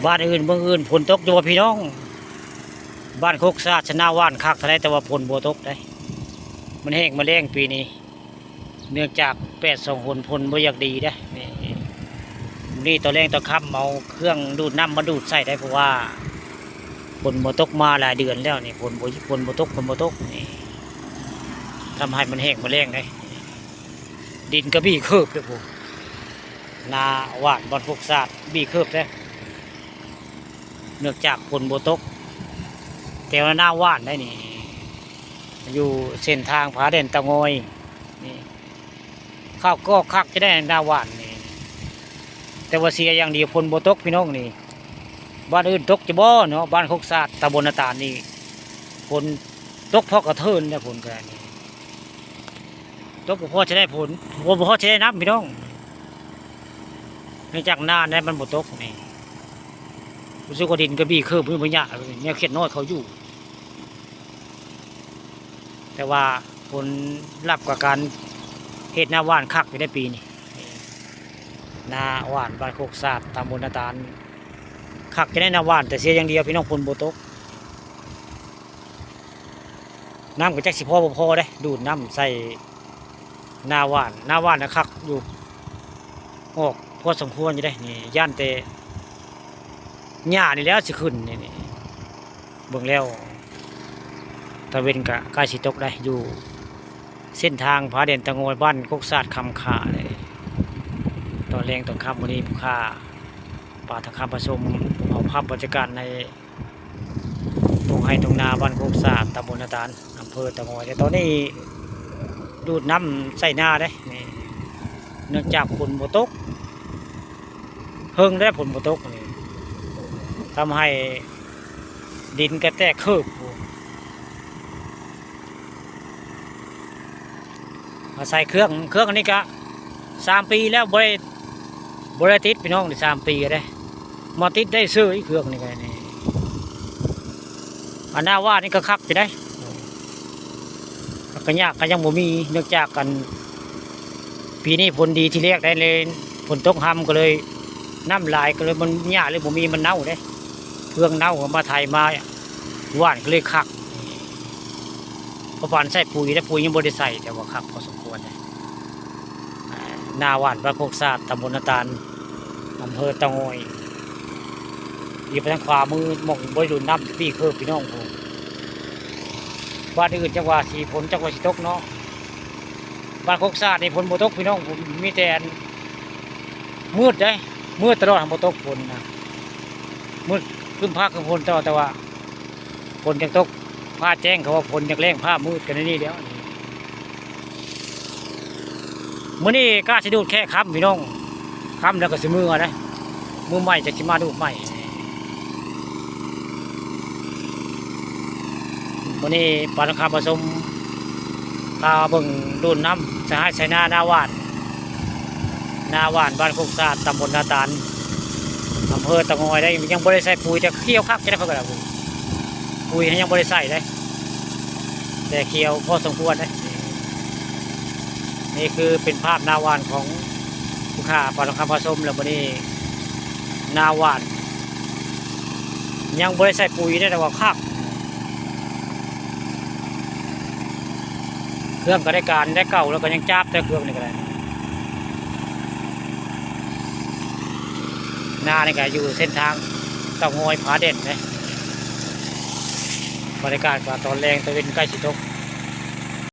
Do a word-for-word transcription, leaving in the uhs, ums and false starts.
บ้านอื่นเมืองอื่นฝนตกอยู่บ่พี่น้อง บ้านโคกสะอาดชะนาหว่านคักเท่าใดแต่ว่าฝนบ่ตกเด้ มันแห้งมาแล้งปีนี้ เนื่องจากแปดสองหนฝนบ่อยากดีเด้ นี่ นี่ตอนแลงตอนค่ำเอาเครื่องดูดน้ำมาดูดใส่ได้ เพราะว่าฝนบ่ตกมาหลายเดือนแล้วนี่ ฝนบ่ ฝนบ่ตก ฝนบ่ตก นี่ ทำให้มันแห้งมาแล้งเด้ ดินก็บี้คืบเด้อพุ้น นาหว่านบ้านโคกสะอาดบี้คืบเด้ เนื่องจากฝนบ่ตก แต่ว่านาหว่านได้นี่ อยู่เส้นทางผาแดนเตางอย นี่ ข้าวก็คักจะได้นาหว่านนี่ แต่ว่าเสียอย่างเดียวฝนบ่ตกพี่น้องนี่ บ้านอื่นตกจะบ่เนาะ บ้านโคกสะอาดตำบลนาตาลนี่ ฝนตกพอกระเทินเนี่ย ฝนก็นี่ ตกบ่พอจะได้ฝน บ่พอจะได้น้ำพี่น้อง เนื่องจากนาเนี่ยมันบ่ตกนี่ รู้สึกว่าดินก็บี้คืบ มีบ่ยาก แนวเขตน้อยเขาอยู่ แต่ว่าผลลัพธ์กับการเฮ็ดนาหว่านคักอยู่ในปีนี้ นาหว่านบ้านโคกสะอาดตำบลนาตาล คักจะได้นาหว่าน แต่เสียอย่างเดียวพี่น้องฝนบ่ตก น้ำก็จักสิพอบ่พอเด้ ดูดน้ำใส่นาหว่าน นาหว่านนะคักอยู่ ออกพอสมควรอยู่เด้ นี่ย่านแต่หญ้านี่แหล้วสิขึ้นนี่ นี่ เบิ่งแล้ว ตะเว็นก็ใกล้สิตกได้ อยู่เส้นทางผาแดนเตางอย บ้านโคกสะอาด คำค่าเลย ตอนแลงตอนค่ำมื้อนี้ผู้ข้า ปาทองคำผสม เอาภาพบรรยากาศในทุ่งไร่ทุ่งนาบ้านโคกสะอาด ตำบลนาตาล อำเภอเตางอย แต่ตอนนี้ดูดน้ำใส่นาเด้ นี่ เนื่องจากฝนบ่ตก เฮิงแล้วฝนบ่ตกนี่ ทำให้ดินก็แตกคืบ อาศัยเครื่อง เครื่องอันนี้ก็สามปีแล้วบ่ได้ บ่ได้ติดพี่น้อง นี่สามปีก็ได้ มาติดได้เฉยเครื่องนี่ก็นี่ อันนาหว่านนี่ก็คักอยู่ได้ ก็ยากก็ยังบ่มี เนื่องจากกัน ปีนี้ฝนดีทีแรกได้เลย ฝนตกฮำก็เลย น้ำหลายก็เลยมันหญ้าเลยบ่มี มันเน่าเด้ เครื่องเน่ามาไถมาหว่านก็เลยคัก เพราะปานใส่ปุ๋ย แต่ปุ๋ยยังบ่ได้ใส่ แต่ว่าคักพอสมควรเลย อ่า นาหว่านบ้านโคกสะอาด ตำบลนาตาล อำเภอเตางอย อยู่ไปทางขวามือ หม่องบ่ได้ดูดน้ำ ปี้คือพี่น้องผม บ้านอื่นจังหวะสีฝนจังหวะสิตกเนาะ บ้านโคกสะอาดนี่ฝนบ่ตกพี่น้องผม มีแต่อันมืดเด้ มืดตลอด บ่ตกฝนนะ มืดครึ้มฟ้าครึ้มฝนตลอด แต่ว่าฝนยังตก ฟ้าแจ้งเขาว่าฝนยังแล้ง ฟ้ามืดกันนี่แล้ว มื้อนี้กะสิดูดแค่ค่ำพี่น้อง ค่ำแล้วก็สิมื้อนะ มื้อใหม่จะสิมาดูดใหม่ มื้อนี้ปาทองคำผสม พาเบิ่งดูดน้ำใส่ไร่ใส่นา นาหว่าน นาหว่านบ้านโคกสะอาด ตำบลนาตาล อำเภอเตางอยได้ ยังบ่ได้ใส่ปุ๋ย แต่เขียวคักจะได้เขาก็ได้ ปุ๋ยยังบ่ได้ใส่ได้ แต่เขียวพอสมควรเด้ นี่คือเป็นภาพนาหว่านของผู้ข้าปาทองคำผสม แล้วมื้อนี้นาหว่าน ยังบ่ได้ใส่ปุ๋ยได้ แต่ว่าคัก เครื่องก็ได้การ ได้เก่าแล้วก็ยังจับ แต่เครื่องนี่ก็ได้ นานี่ก็อยู่เส้นทางเตางอยผาแดนเด้ บรรยากาศก็ตอนแลงตะเว็นใกล้สิตก